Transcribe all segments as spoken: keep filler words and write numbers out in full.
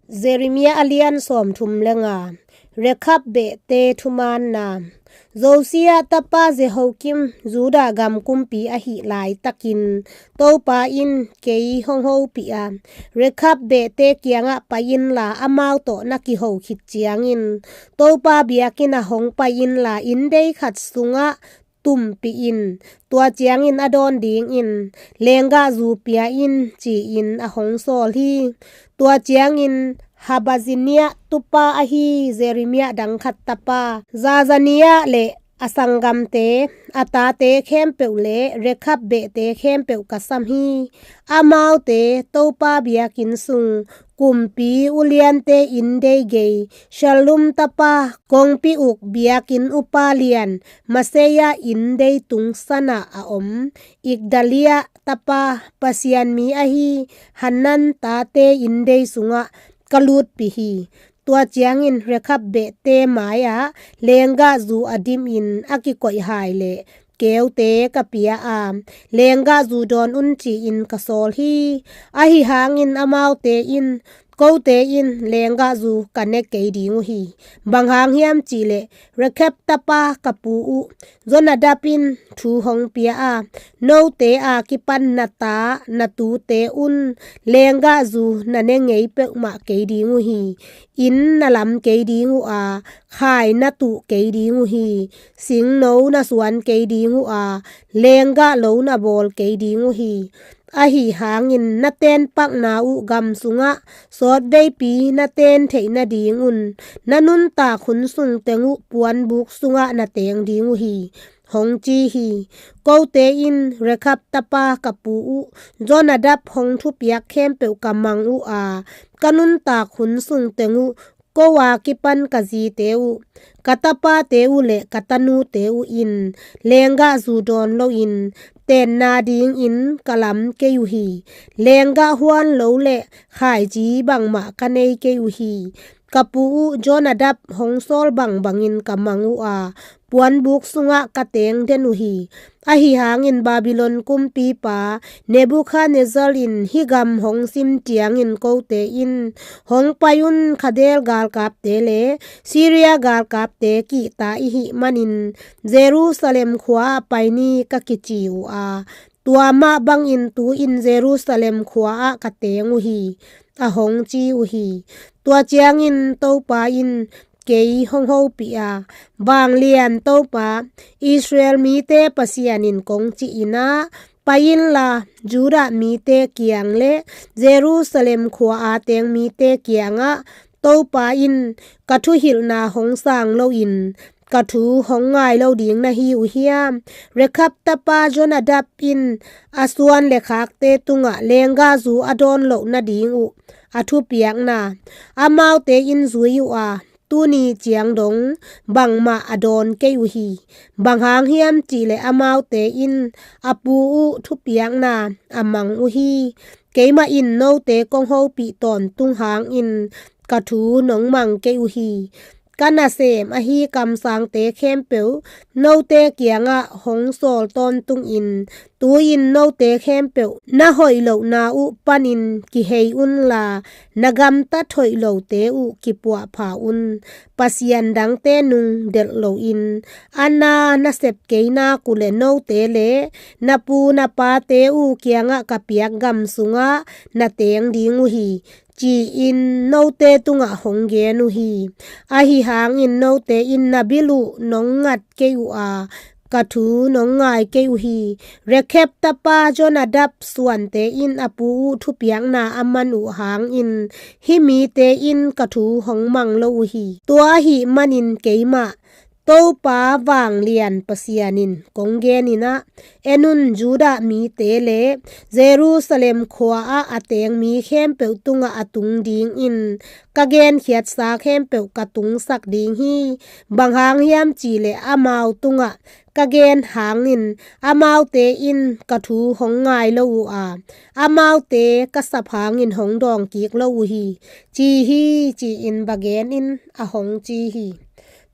Jeremiah a lian sawmthum le nga. Rekhab behte thumaanna. Josia tapa Jehoiakim Judah gam kumpi ahih laitakin Topa in kei hong hopih a, Rekhab behte kiangah pai inla amau tawh na kiho khit ciangin Topa biakinn ah hong pai inla inndei khat sungah tumpih in, tua ciangin a dawn dingin lenggahzu pia in, ci-in a hong sawl hi. Tua ciangin Habazziniah tupa ahi Jeremiah dang khat tapa Zazaniah le a sanggamte, a tate khempeuh le Rekhab behte khempeuh ka sam hi. Amaute Topa biakinn sung kumpi uliante inndei gei Shallum tapa kongpi uk biakinn upa lian Maaseiah inndei tungsan ah a om Igdaliah tapa Pasian mi ahi Hanan tate inndei sungah ka lutpih hi. Tua ciangin Rekhab behte mai-ah lenggahzu a dimin a kikoih hai le keute ka pia a, lenggahzu dawn un, ci-in ka sawl hi. Ahi hangin amaute in, kote in lenggahzu ka ne kei ding uh hi. Bang hang hiam cihleh Rekhab tapa ka pu uh Jonadab in thu hong pia a, note a kipan na ta na tute un lenggahzu na ne ngei peuhmah kei ding uh hi. Inn na lam kei ding uh a, khai na tuh kei ding uh hi. Singno na suan kei ding uh a, lenggah lo na bawl kei ding uh hi. Ahi hangin na tenpakna uh gam sungah sawtveipi na ten theih nadingun na nuntak hun sung teng uh puanbuk sungah na teng ding uh hi, hong ci hi. Kote in Rekhab tapa ka pu uh Jonadab hong thupiak khempeuh ka mang uh a, ka nuntak hun sung teng uh ko a kipan ka zite uh, ka tapate uh le ka tanute uh in lenggahzu dawn loin tenna dingin ka lam kei uh hi. Lenggah huan lo le khaici bangmah ka nei kei uh hi. Ka pu uh Jonadab hong sawl bangbangin ka mang uh a, puanbuk sungah ka teng den uh hi. Ahi hangin Babylon kumpipa Nebuchadnezzar in hih gam hong sim ciangin kote in, hong pai un, Khaldea galkapte le Syria galkapte kihta i hih manin Jerusalem khua ah pai ni, ka kici uh a, tua mah bangin tu-in Jerusalem khua ah ka teng uh hi, a hong ci uh hi. Tua ciangin Topa in kei hong hopih a, Vanglian Topa, Israel mite Pasian in kong cih in ah, pai inla Judah mite kiang le Jerusalem khua a teng mite kiangah Topa in ka thuhilhna hong sang loin ka thu hong ngai lo ding na hi uh hiam? Rekhab tapa Jonadab in a suan le khakte tungah lenggahzu a dawn loh nading uh a thupiakna, amaute in zui uh a, tuni ciang dong bangmah a dawn kei uh hi. Bang hang hiam cihleh amaute in a pu uh thupiakna a mang uh hi. Keimah in note kong hopih tawntung hangin ka thu nong mang kei uh hi. Ka nasem ahi kamsangte khempeuh note kiangah hong sawl tawntungin, tu-in note khempeuh na hoih lohna uh panin kihei unla, na gamtat hoih lote uh kipuahpha un. Pasian dangte nung delh loin, a na na sep kei nak uh le note le na pu na pate uh kiangah ka piak gam sungah na teng ding uh hi, ci-in note tungah hong gen uh hi. Ahi hangin note in na bil uh nong ngat kei uh a, ka thu nong ngai kei uh hi. Rekhab tapa Jonadab suante in a pu uh thupiakna a man uh hangin hih mite in ka thu hong mang lo uh hi. Tua ahih manin keimah Topa Vanglian Pasian in kong genin ah, en un, Judah mite le Jerusalem khua ah a teng mi khempeuh tungah a tung dingin ka genkhiatsa khempeuh ka tungsak ding hi. Bang hang hiam cihleh amau tungah ka gen hangin amaute in ka thu hong ngai lo uh a, amaute ka sap hangin hong dawngkik lo uh hi, ci hi, ci-in va genin a hong ci hi.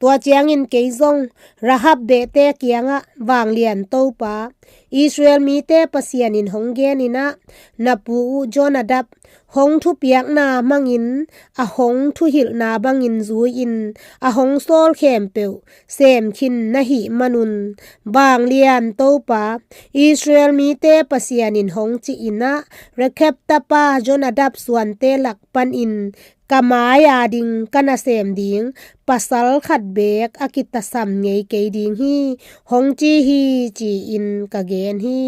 Tua ciangin kei zong Rahab behte kiangah, Vanglian Topa, Israel mite Pasian in hong genin ah, na pu uh Jonadab hong thupiakna mangin, a hong thuhilhna bangin zui-in, a hong sawl khempeuh sem khin na hih manun, Vanglian Topa, Israel mite Pasian in hong cih in ah, Rechab tapa Jonadab suante lak panin ka mai-a ding ka nasem ding pasal khat beek a kitasam ngei kei ding hi, hong ci hi, ci-in ka gen hi.